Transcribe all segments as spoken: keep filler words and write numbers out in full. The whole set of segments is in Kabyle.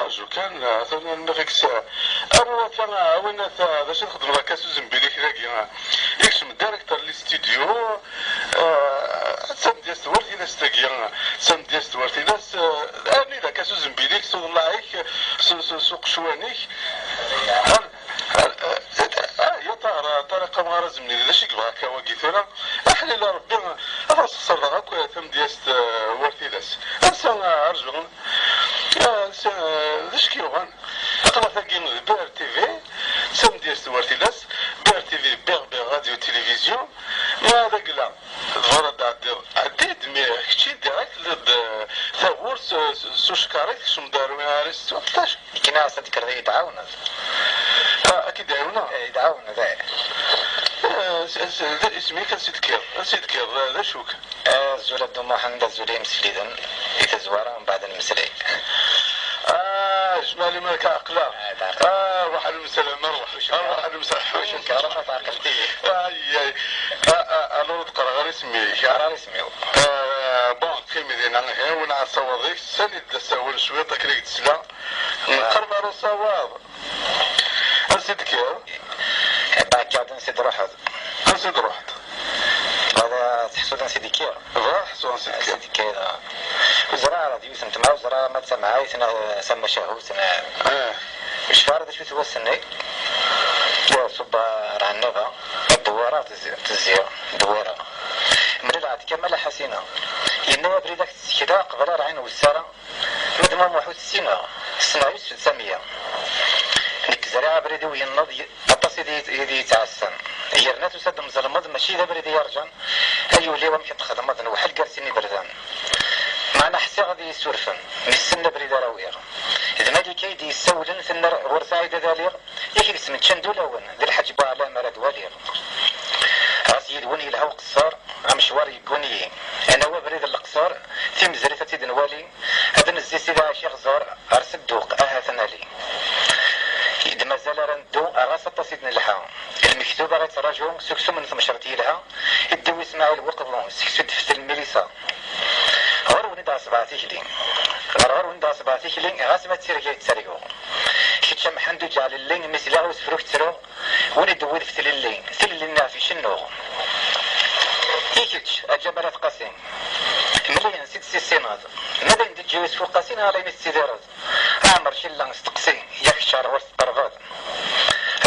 Arju kan, atan almi ɣiks. Abu wata, a winat, d acu txedmeḍ akka s uzembil-ik dagi? Ikcem direct ar les studios. Ah, d tamedyazt war tilast-agi, d tamedyazt war tilast. Ah, arni d akka s uzembil-ik, s uḍellaɛ-ik, s, s, s uqecwan-ik. Ah, ah, ah, ya ṭara, ṭara, qam ɣer azemni, d acu i yebɣa akka wagi tura? Aḥlil a Rebbi, ad as-xeṣreɣ akk tamedyazt, ah, war tilas. Ass-a, ah, arju, ah, ass-a, ah, d acu k-yuɣen? Aql-aɣ tagi d B R T V, d tamedyazt war tilas, B R T V, Berbère Radio Télévision, ya d agla. Tebɣiḍ ad d-tɛeddiḍ, ɛeddi-d, mi kečči direct d tawwurt s, s, s ucekkaṛ-ik, tekcem-d ar, ar, ar, Nekkin aɣ-as ad d-tekkreḍ ad yi-d-tɛawneḍ. Ah, ad k-id-ɛiwneɣ? Eh, ad yi-d-tɛawneḍ, eh. Eh, s, s, d, isem-ik ansi d-tekkiḍ? Ansi d-tekkiḍ? D, d acu-k? Eh, azul a Ddu Muḥend, azul a imsefliden, di tazwara, mbeɛd ad nemmeslay. Ah, jmaɛli ma akka aql-aɣ. Ah, d ɛaqel. Ah, ruḥ ad nemsal, ma ruḥ. Ruḥ ad nemsal. Ur cukkeɣ ara ma tɛeqleḍ-iyi. Ay, ay. Ah, ah, alors, ur d-qqareɣ ara isem-ik. Qqar ara isem-iw. Ah, bon, qqim dinna, ha, wen ɛassawaḍ-ik, sali-d d asawen cwiṭ akken i k-d-tesla. Nqerreb ɣer usawaḍ. Ansi d-tekkiḍ? Beɛkad ansi d-truḥeḍ. Ansi d-truḥeḍ? Bɣiɣ ad teḥsuḍ ansi d-kkiɣ. Bɣiɣ ad ḥsuɣ ansi d-kkiɣ. Ansi d-kkiɣ, ah. Ur ẓriɣ ara d yiwet n temɛa, ur ẓriɣ ma d tamɛayt neɣ d tamacahut, neɣ... Ah. Ur cfiɣ ara d acu-t wass-nni. Lliɣ ṣubbeɣ ar Ɛennaba, ddewwareɣ tezzi-, tezziɣ, ddewwareɣ. Mlaleɣ-d Kamal Ḥasina. Yenna-yi abrid ad k-d-ssekdeɣ qbel ar ɛin wessara. Ma d Mamuḥ ur t-ssineɣ, ssneɣ Yusef d Samiya. Nekk zriɣ abrid-iw yenneḍ, y-, aṭas i d-, i d-yettɛassan. Yerna tusa-d mzelmeḍ, mačči d abrid i yerǧan, ay ul-iw amek i t-txedmeḍ, newḥel gar sin iberdan. Meɛna ḥsiɣ ad iyi-ssurfen, mi ssnen abrid ara awiɣ. D Malika i d-yessawlen, tenna ɣur-s Ɛid ad aliɣ, yak i yesmeččen d ulawen, d Lḥaǧ Buɛlam ara d-waliɣ. Ɣas yid-wen yelha uqeṣṣer, amecwar yegguni-yi. Anaw abrid n leqṣer, timezrit ad tt-id-nwali, ad nezzi Sidi Ɛic Ixẓur, ar Sedduq, ahat ad nali. I d-mazal ara neddu, ɣas aṭas i d-nelḥa. Lmektub ara yettraǧu, s uksum n tmecreṭ yelha, i d-iwwi Smaɛil Weqḍu, seksu d-teftel Milisa. Ɣur-wen i d-ɛeṣbeɣ tikli. Ɣer ɣur-wen i d-ɛeṣbeɣ tikli, ɣas ma d tirga yettargu. Kečč a Mḥend Uǧeɛlelli, mi sliɣ i usefru tettru, win i d-tewwiḍ f tlelli, tilelli-nni ɣef icennu. I kečč, a Ǧamal At Qasi, mel ayen s i d-tissineḍ, ma d ayen d-iǧǧa Yusef Uqasi neɣ ala ayen i tettidireḍ? Ɛmer Cilla, steqsi, yak kečč ɣer ɣur-s tqerrbeḍ.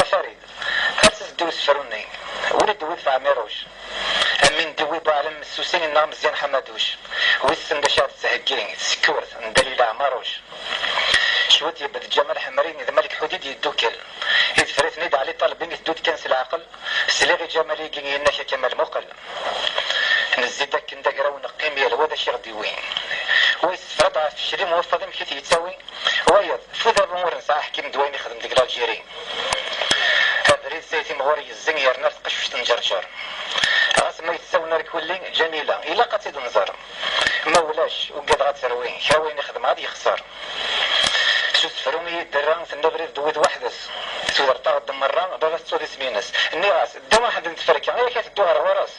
A Farid, ad s-ddu usefru-nni, win i d-tewwiḍ f Ɛmiruc, am win d-iwwi Buɛlam Messusin neɣ Mezyan Ḥamaduc, wissen d acu ara d-tettheggi tsekkurt n Dalila Ɛmaruc. Cwiṭ yebded Ǧamal Ḥemri d Malik Ḥudid yeddukel. Idfer-iten-id Ɛli Ṭalbi mi teddu-d kan s leɛqel. Sliɣ i Ǧamal-igi yenna-k a Kamal muqel. Nezzi-d akken d agraw neqqim yal wa d acu i ɣ-d-iwwi. Wa yessefra-d ɣef Fecli Muwaffeḍ amek i t-yettawi. Wayeḍ, f udabu ur nesɛi aḥkim d wayen ixdem deg l'Algérie. Abrid s ay timɣur yezzi yerna tqecct n Ǧerǧer. Ɣas ma yettawen ar kulli, Ǧamila, ilaq ad tt-id-nẓer. Ma ulac, ugadeɣ ad terwi, kra wayen i xedmeɣ ad yexṣer. S usefru i yi-d-terra, tenna abrid d wid weḥd-s. Tudert-aɣ-d merra, baba tettuḍ isem-ines. Nniɣ-as, ddu a Ḥed n Tferka, yak ad teddu ɣer ɣur-s.